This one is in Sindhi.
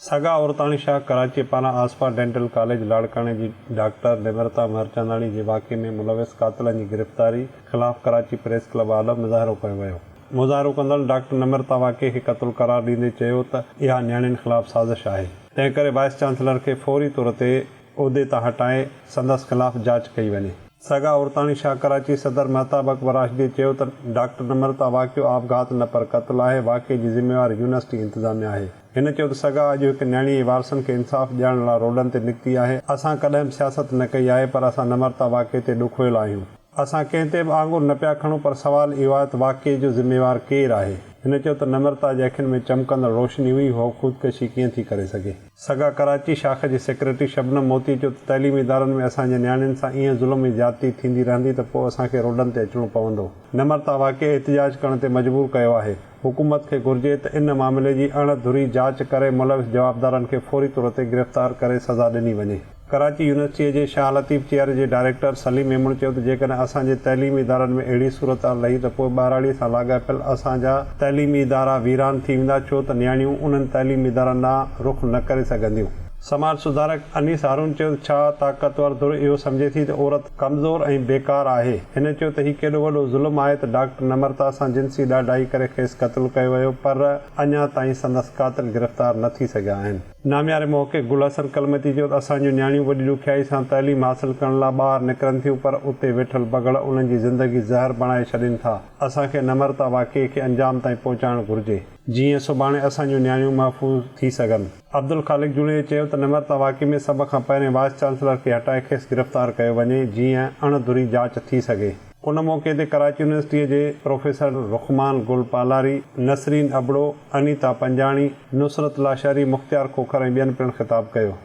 سگا عورتاڻي شاخ ڪراچيء پاران آصفه ڊينٽل ڪاليج لاڙڪاڻي جي ڊاڪٽر نمرتا مهرچنداڻي جي واقعي ۾ ملوث قاتلن جي گرفتاري خلاف ڪراچي پريس ڪلب آڏو مظاهرو ڪيو ويو. مظاهرو ڪندڙن ڊاڪٽر نمرتا واقعي کي قتل قرار ڏيندي چيو ته اها نياڻين خلاف سازش آهي. تنهن ڪري وائيس چانسلر کي فوري طور تي عهدي تان هٽائي سندس خلاف جاچ ڪئي وڃي. سگا عورتاڻي شاخ ڪراچي صدر مهتاب اڪبر راشديء چيو ته ڊاڪٽر نمرتا واقعو آپگهات نه پر قتل آهي، واقعي جي ذميوار يونيورسٽي انتظاميا آهي. هن چيو ته سگا اڄ هڪ نياڻيء جي وارثن کي انصاف ڏيارڻ لاء روڊن تي نڪتي آهي، اسان ڪڏهن به سياست نه ڪئي آهي پر اسان نمرتا واقعي تي ڏکويل آهيون. اسان ڪنهن تي به آڱر نه پيا کڻون پر سوال اهو آهي ته واقعي جو ذميوار ڪير آهي؟ هن چيو ته نمرتا جي اکين ۾ چمڪندڙ روشني هئي، هوء خودڪشي ڪيئن ٿي ڪري سگهي؟ سگا ڪراچي شاخ جي سيڪريٽري شبنم موتيء چيو ته تعليمي ادارن ۾ اسان جي نياڻين سان ايئن ظلم ۽ زيادتي ٿيندي رهندي ته پوء اسان کي روڊن تي اچڻو پوندو. نمرتا واقعي احتجاج ڪرڻ تي مجبور ڪيو آهي. حڪومت کي گهرجي ته ان معاملي جي اڻ ڌري جاچ ڪري ملوث جوابدارن کي فوري طور تي گرفتار ڪري سزا ڏني وڃي. ڪراچي يونيورسٽيء جي شاهه لطيف چيئر جي ڊائريڪٽر سليم ميمڻ چيو ته جيڪڏهن اسان جي تعليمي ادارن ۾ اهڙي صورتحال رهي ته پوء ٻهراڙيء سان لاڳاپيل اسان جا تعليمي ادارا ويران ٿي ويندا ڇو ته نياڻيون انهن تعليمي ادارن ڏانهن رخ نه ڪري سگهنديون. سماج سڌارڪ انيس هارون چيو ته ڇا طاقتور ڌر اهو سمجهي ٿي ته عورت ڪمزور ۽ بيڪار آهي؟ هن چيو ته هي ڪيڏو وڏو ظلم آهي ته ڊاڪٽر نمرتا سان جنسي ڏاڍائي ڪري کيس قتل ڪيو ويو پر اڃا تائين سندس قاتل گرفتار نه ٿي سگهيا آهن. نامياري محقق گل حسن ڪلمتي چيو ته اسان جون نياڻيون وڏي ڏکيائي سان تعليم حاصل ڪرڻ لا ٻاهر نڪرن ٿيون پر اتي ويٺل بگهڙ انهن جي زندگي زهر بڻائي ڇڏين ٿا، اسان کي نمرتا واقعي کي انجام تائين پهچائڻ گهرجي. جيئن سڀاڻي اسان جون نياڻيون محفوظ ٿي سگهن. عبدالخالق جوڻيجي چيو ته نمرتا واقعي ۾ سڀ کان پهرين وائيس چانسلر کي هٽائي کيس گرفتار ڪيو وڃي جيئن اڻ ڌري جاچ ٿي سگهي. ان موقعي تي ڪراچي يونيورسٽيء جي پروفيسر رخمان گل پالاري، نسرين ابڙو، انيتا پنجاڻي، نصرت لاشاري، مختيار کوکر ۽ ٻين پڻ خطاب ڪيو.